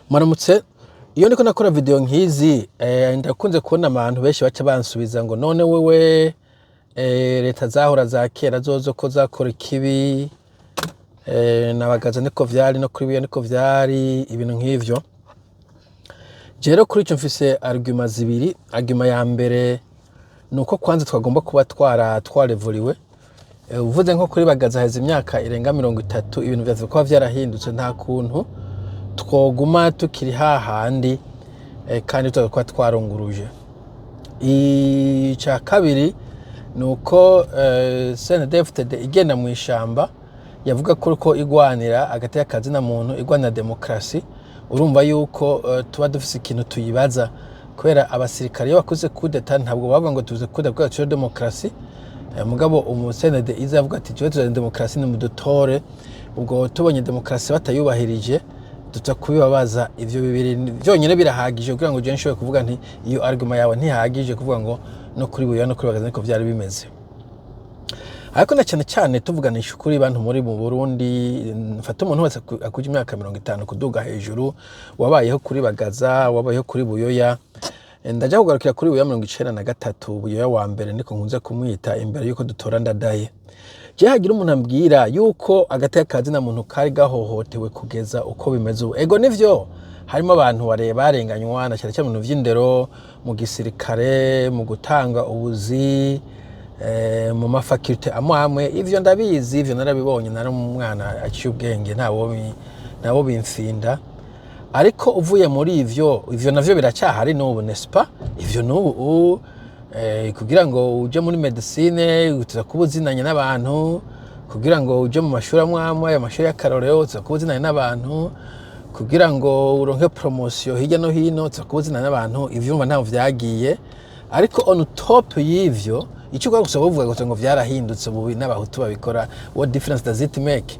Muramutse. Iyo ndiko nakora video nk'izi, ndakunze kubona abantu benshi baca bansubiza ngo none wewe, leta zahora za kera zozo ko zakora ikibi, nabagaza niko vyari, no kuri biya niko vyari, ibintu nk'ivyo. Je rero kuri ico mfise argument zibiri. Argument ya mbere ni uko kwanza twagomba kuba twarevuriwe. Uvuze nko kuri Bagaza, haheze imyaka irenga 30, ibintu vyaza kuba vyarahindutse. Nta kuntu twoguma tukiri hahandi, kandi tuza kuba twarunguruje. Ica kabiri ni uko CNDD-FDD igenda mu ishamba yavuga ko uriko igwanira agateka kazina muntu, igwanira demokarasi. Urumva yuko tuba dufise ikintu tuyibaza, kubera abasirikare iyo bakoze kudeta ntabwo bavuga ngo tuze kudeta kubera tuje demokarasi. Mugabo umu CND iza avuga ati jewe tuzana demokarasi, nimudutore. Ubwo tubonye demokarasi batayubahirije, tuza kubibabaza. Ivyo bibiri vyonyene birahagije kugira ngo je nshobore kuvuga nti iyo argument yawe ntihagije kuvuga ngo no kuri Buyoya no kuri Bagaza niko vyari bimeze. Ariko na cyane cyane tuvuganisha ukuri, bantu muri mu Burundi, mfata umuntu wese akuje imyaka 50 kuduga hejuru, wabayeho kuri Bagaza, wabayeho kuri Buyoya. Ndaja kugarukira kuri Buyoya 93, Buyoya wa mbere niko nkunze kumwita, imbere yuko dutora Ndadaye. Je hagira umuntu ambwira yuko agateka kazina muntu kari gahohotewe kugeza uko bimeze ubu. Ego nivyo, harimo abantu barenganywa na cyane cyane mu bintu vy'indero, mu gisirikare, mu gutanga ubuzi, mu ma facultés amwe amwe. Ivyo ndabizi, ivyo narabibonye, nari umwana aciye ubwenge, ntawo bimfinda. Ariko uvuye muri ivyo, ivyo navyo biracyahari n'ubu, n'est-ce pas? Ivyo n'ubu kugira ngo uje muri médecine utuza kuba uzinanye n'abantu, kugira ngo uje mu mashuri amwe amwe, ayo mashuri y'akarorero, utuza kuba uzinanye n'abantu, kugira ngo uronke promotion hirya no hino utuza kuba uzinanye n'abantu. Ivyumva ntaho vyagiye. Ariko on top y'ivyo, icyo ukora gusa bavuga gusa ngo vyarahindutse ubu n'abahutu babikora, what difference does it make?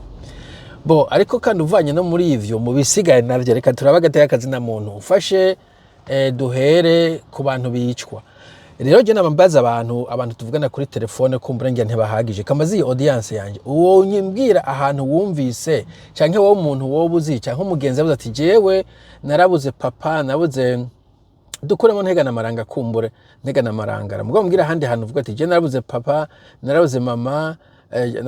Bo ariko kandi uvanye no muri ivyo, mu bisigaye navyo, reka turabe agateka kazina muntu ufashe, duhere ku bantu bicwa. Rero je naba mbaza abantu tuvugana kuri telefone, kumbura ngira ntibahagije kamaze iyi audience yanje, uwo nyimbwira ahantu wumvise, canke wowe umuntu wowe uzi, canke umugenzi yavuze ati jewe narabuze papa, nabuze, dukuremo Ntega na Maranga, kumbure Ntega na Marangara, mugabo mbwira ahandi hantu uvuga ati je narabuze papa, narabuze mama.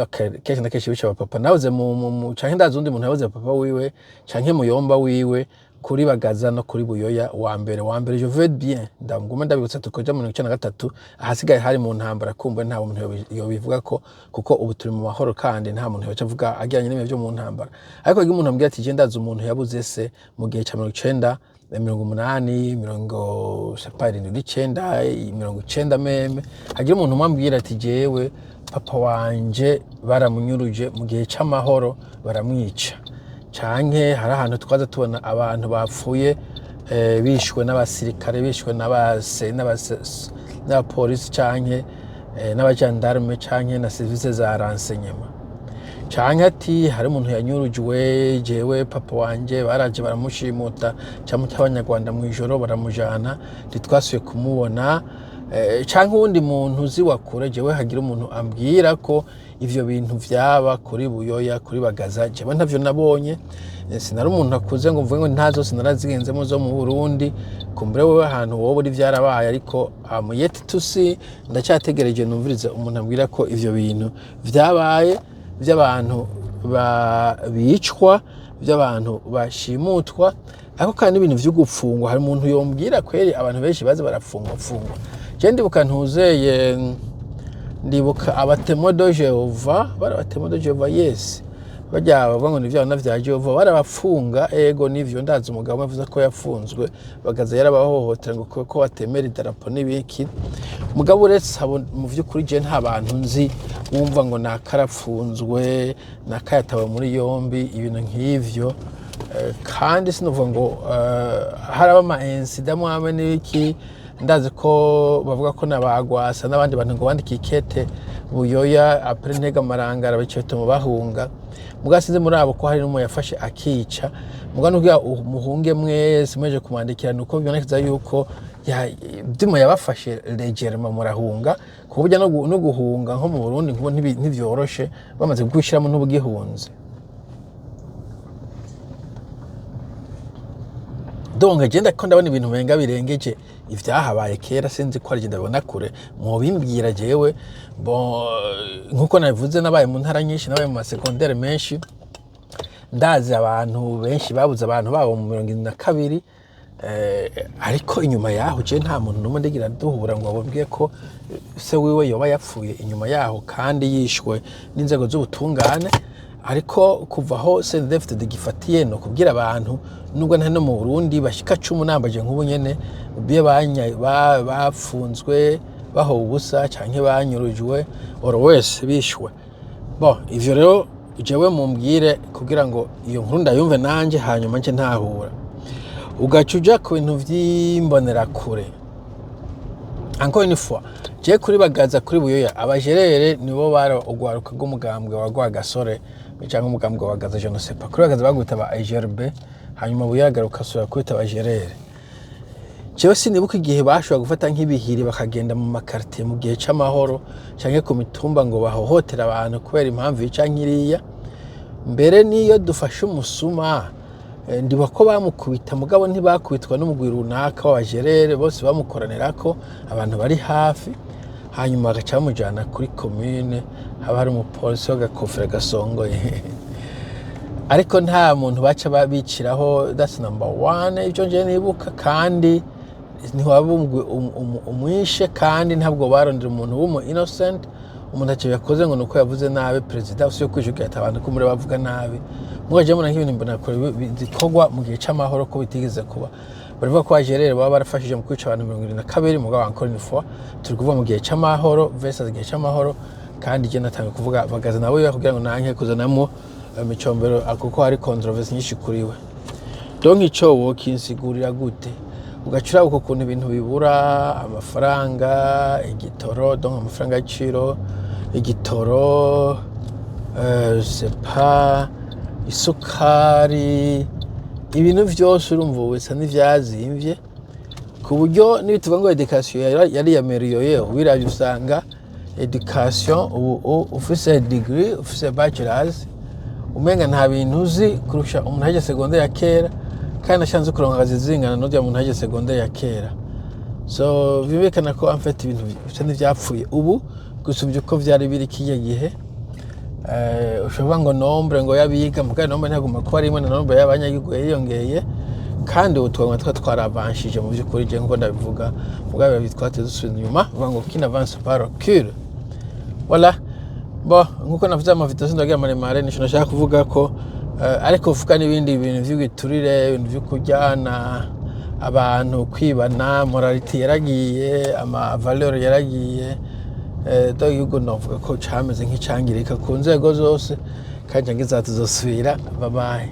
Okay, kenshi na kenshi bica papa nabuze mu canke ndazi undi muntu yabuze papa wiwe canke muyomba wiwe kuri Bagaza no kuri Buyoya wa mbere. Wa mbere, je veux bien, ndaguma ndabibutsa, tukoja mu 93, ahasigaye hari mu ntambara, kumbure nta muntu yobivuga ko, kuko ubu turi mu mahoro kandi nta muntu yoca avuga ajyanye n'ibintu vyo mu ntambara. Ariko iyo umuntu ambwira ati je ndazi umuntu yabuze se mu gihe ca 90, 80, mirongo sepa 79, 90 même, hagira umuntu umwe ambwira ati jewe papa wanje baramunyuruje mu gihe c'amahoro baramwica, canke hari ahantu twaza tubona abantu bapfuye, bishwe n'abasirikare, bishwe n'abapolisi canke n'abajandarume canke na service za renseignement, canke ati hari umuntu yanyurujwe, jewe papa wanje baraje baramushimuta cyangwa cy'abanyarwanda mu ijoro baramujana, ntitwasubiye kumubona, canke uwundi muntu uzi wa kure. Jewe hagira umuntu ambwira ko ivyo bintu vyaba kuri Buyoya, kuri Bagaza. Jewe ntavyo nabonye. Sinari umuntu akuze ngo mvuge ngo ntazo sinarazigenzemo zo mu Burundi. Kumbure wewe ahantu wowe uri vyarabaye, ariko am yet to see, ndacyategereje numvirize umuntu ambwira ko ivyo bintu vyabaye, by'abantu bicwa, by'abantu bashimutwa. Ariko kandi n'ibintu vyo gupfungwa, hari umuntu yombwira kweri abantu benshi baza barafungwa fungwa? Je ndibuka ntuzeye, ndibuka aba Témoins de Jéhovah, bari aba Témoins de Jéhovah, yes, barya bavuga ngo ni ivyana vya Jehova, barabafunga. Ego nivyo, ndazi umugabo yavuze ko yafunzwe, Bagaza yarabahohotera ngo ko batemera idarapo n'ibiki. Mugabo uretse abo, mu vy'ukuri je nta bantu nzi wumva ngo nakarapfunzwe, nakayatawe muri yombi, ibintu nk'ivyo. Kandi sinovuga ngo haraba ama incidents amwe n'ibiki. Ndazi ko bavuga ko nabagwasa n'abandi bantu ngo bandikiye ikete Buyoya après Ntega Marangara, bica bituma bahunga. Muga sinzi muri abo ko hari n'umuntu yafashe akica. Muga nukugira muhunge mwese mweje kumwandikira, nuko bibonekeza yuko vyuma yabafashe légèrement murahunga, ku buryo no guhunga nko mu Burundi nkubo ntivyoroshe, bamaze kugushyiramo n'ubugihunze. Donc je ndako ndabona ibintu menga birengeje ivyahabaye kera. Sinzi ko ari je ndabona kure, mubimbwira. Jewe, bon, nkuko nabivuze, nabaye mu ntara nyinshi, nabaye mu ma secondaires menshi, ndazi abantu benshi babuze abantu babo mu 72. Ariko inyuma yaho je nta muntu n'umwe ndigira duhura ngo ababwiye ko se wiwe yoba yapfuye inyuma yaho kandi yishwe n'inzego z'ubutungane. Ariko kuva aho CNDD-FDD gifatiye, no kubwira abantu, nubwo nta no mu Burundi bashika 10 nambaje nk'ubu nyene biye bapfunzwe bahowe ubusa canke banyurujwe oro wese bishwe. Bon, ivyo rero jewe mumbwire kugira ngo iyo nkuru ndayumve nanje, hanyuma nce ntahura. Ugaca uja ku bintu vy'imbonerakure. Encore une fois, je kuri Bagaza, kuri Buyoya, abajerere nibo bari urwaruka rw'umugambwe wa Rwagasore cyangwa umugambwe wa Bagaza, je ne sais pas. Kuri Bagaza bagwita ba AGRB, hanyuma Buyoya agaruka asubira kwita abajerere. Jewe sinibuka igihe bashobora gufata nk'ibihiri bakagenda mu ma quartiers mu gihe c'amahoro canke ku mitumba ngo bahohotere abantu kubera impamvu iyi canke iriya. Mbere niyo dufashe umusuma, ndibuka ko bamukubita, mugabo ntibakubitwa n'umugwi runaka w'abajerere. Bose bamukoranirako, abantu bari hafi, hanyuma bagaca bamujana kuri commune, haba hari umupolisi w'agakofero gasongoye, ariko nta muntu baca babiciraho. That's number one, ibyo nje nibuka. Kandi ntiwaba umwishe, kandi ntabwo barondera umuntu w'umu innocent. Umuntu ntacyo yakoze, ngo nuko yavuze nabi perezida, usiyo kwijugira ati abantu ko muri bavuga nabi. Mugaje mubona nk'ibintu mbona kure zikorwa mu gihe c'amahoro ko bitigeze kuba. Baravuga ko abajerere baba barafashije mu kwica abantu 72, mugabo encore une fois turi kuvuga mu gihe c'amahoro versus igihe c'amahoro. Kandi je natanga kuvuga Bagaza nawe kugira ngo nanke kuzanamo Micombero, kuko hari controversy nyinshi kuri we. Donc ico wokinsigurira gute? Ugaca uraba uko ukuntu ibintu bibura amafaranga, igitoro, donc amafaranga y'igiciro, igitoro, c'est pas isukari, ibintu vyose urumva ubu bisa n'ivyazimvye, ku buryo n'ibituvuga ngo éducation yari yameliyoye. Ubiravye usanga éducation ubu ufise degree, ufise bachelors, umenga nta bintu uzi kurusha umuntu aheje secondaire ya kera, kandi ashanze kuronka akazi zingana n'urya muntu aheje secondaire ya kera. So bibekana ko en fait ibintu bisa n'ivyapfuye ubu gusumvya uko vyari biri kirya gihe. Ushobora kuvuga ngo nombre ngo y'abiga, mugabo nombre ntaguma kuba rimwe na nombre y'abanyagihugu yariyongeye, kandi ubu twaguma twa twaravanshije mu by'ukuri. Je nkuko ndabivuga, mugabo biba twateze dusubira inyuma, bavuga ngo qui n'avance pas recule. Voilà. Bon, nkuko navuze, ama vidéos sindagira maremare. Nico nashaka kuvuga ko ariko uvuga n'ibindi bintu vy'igiturire, ibintu vyo kuryana abantu, kwibana, moralité yaragiye, ama valeurs yaragiye. Donc igihugu novuga ko cameze nk'icangirika ku nzego zose. Kandi ngiza tuzosubira. Bye bye.